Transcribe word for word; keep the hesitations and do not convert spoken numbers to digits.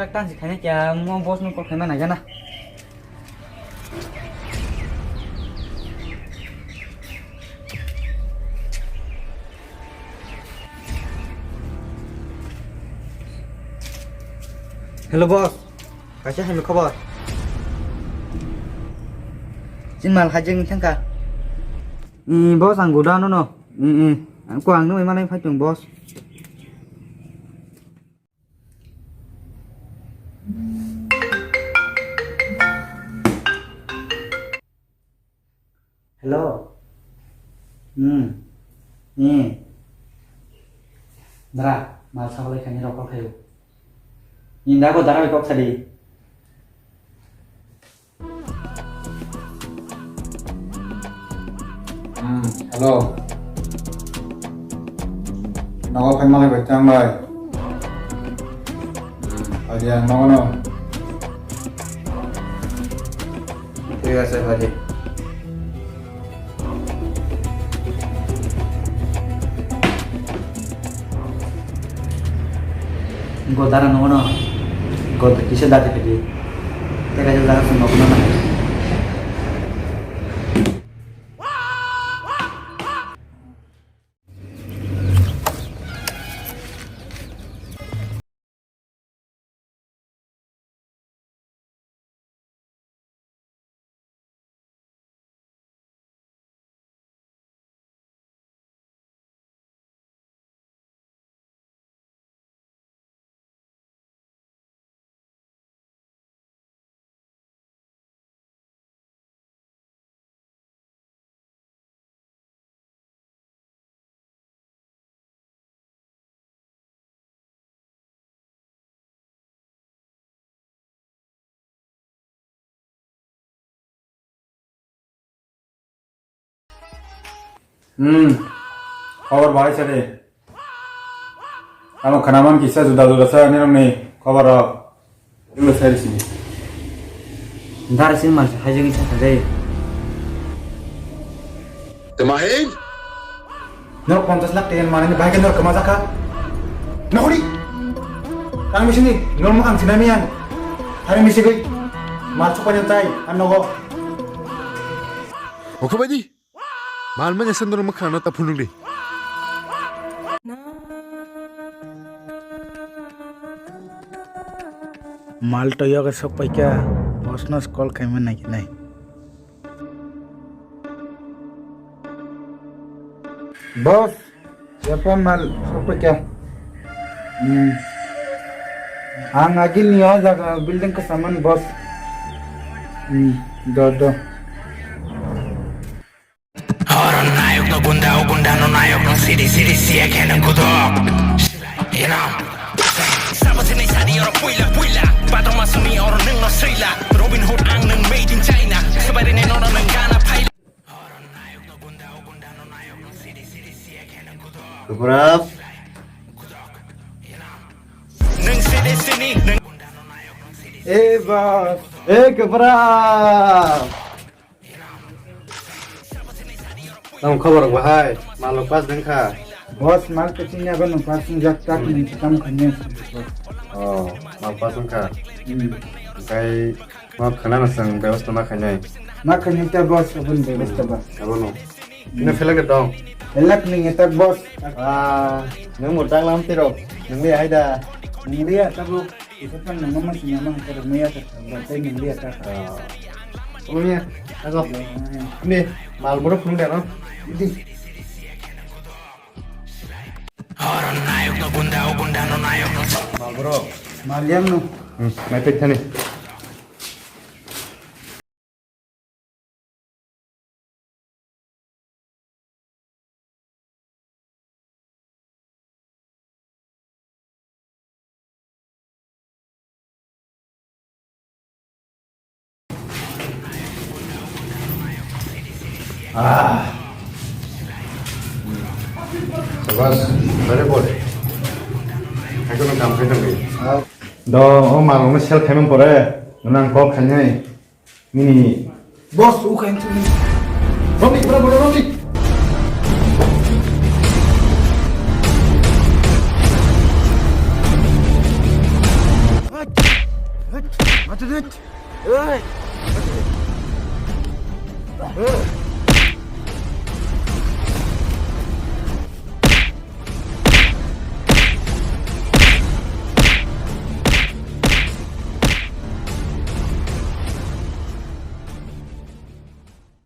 Tang si khaina kya mo boss no call khaima naikha na. Hello boss, kaisa hamya khobor. Chini mal hajeng thangkha. Boss, ang goda no no. Ko ang nung manai phai tong boss. Hello. Hmm. Eh. Dara, mal sabalai khaini rokol khayo. Ni dago dara bai kok sadi. Hmm, hello. Nogo phai malai bai tang bai. Hmm, adi ang nogo no. Thik ase, adi. Godara nogo no. God kisa dati pedi. Teka jala sung nogo no. Hmm. Khobor bahai sa de. Amo khanaman kisa juda juda sa nirok ni khobor rok. Ilo sai sini. Dar sin mal hai jeng sa de. Temahin? Nok ponchas lakh tenga manani bahai ke nok kema jakha. Nokri. Kang misini norma kang sinami ang. Hari misi goi. Mal chukanya tai an nogo. Oke baji. Mal manya sendro mukha no ta phunuk di. Mal to yoga sok paika. Boss no call khaima nai nai. Boss, siapa mal siapa kya? Hmm. Ang agil ni o jaga building ka saman boss. Hmm, do do. Horror nayok no gunda, o gunda no nayok no city, city, siya khe nang kudok. You know. Sabo sini sadi oro puila, puila. Patong masuni oro nang no sila. Robin Hood ang nang made in China. Sabari ne no no nang gana phaila. Kubraf. Eh, boss. Eh, Kubraf. Tamo khobor rok bahai? Malok pass dengkha. Boss, mal kecil ni abang pass ni jak tak ni kam kanya. Oh, malok pass dengkha. Hmm. Kai Ma khwnana chwng bebostha ma khainai. Ma khainai ta boss, aboni bebostha ba. Abono. Ino phelak de dong. Phelak ni eta boss. Ah, nwng mo tang lam tiro. Nwng le haida. Nwng le ya tabuk. Isa kan nwng ma sini ma ta nwng ya ta. Ba tai nwng le ya ta. Ah. Nwng ya. Ago. Ni mal boro phung de no. Di. Horror nayok no gunda, o gunda no nayok no. Mal boro. Mal yang no. Hmm, mai pek thani. Ah. Sabas, very good. Ekhono kam khai thangdi. Do, o malrokno sell khaimani pore, nwng ang kok khainai. Nini. Boss, u khain chini. Romni, bro, bro, Romni. Oi.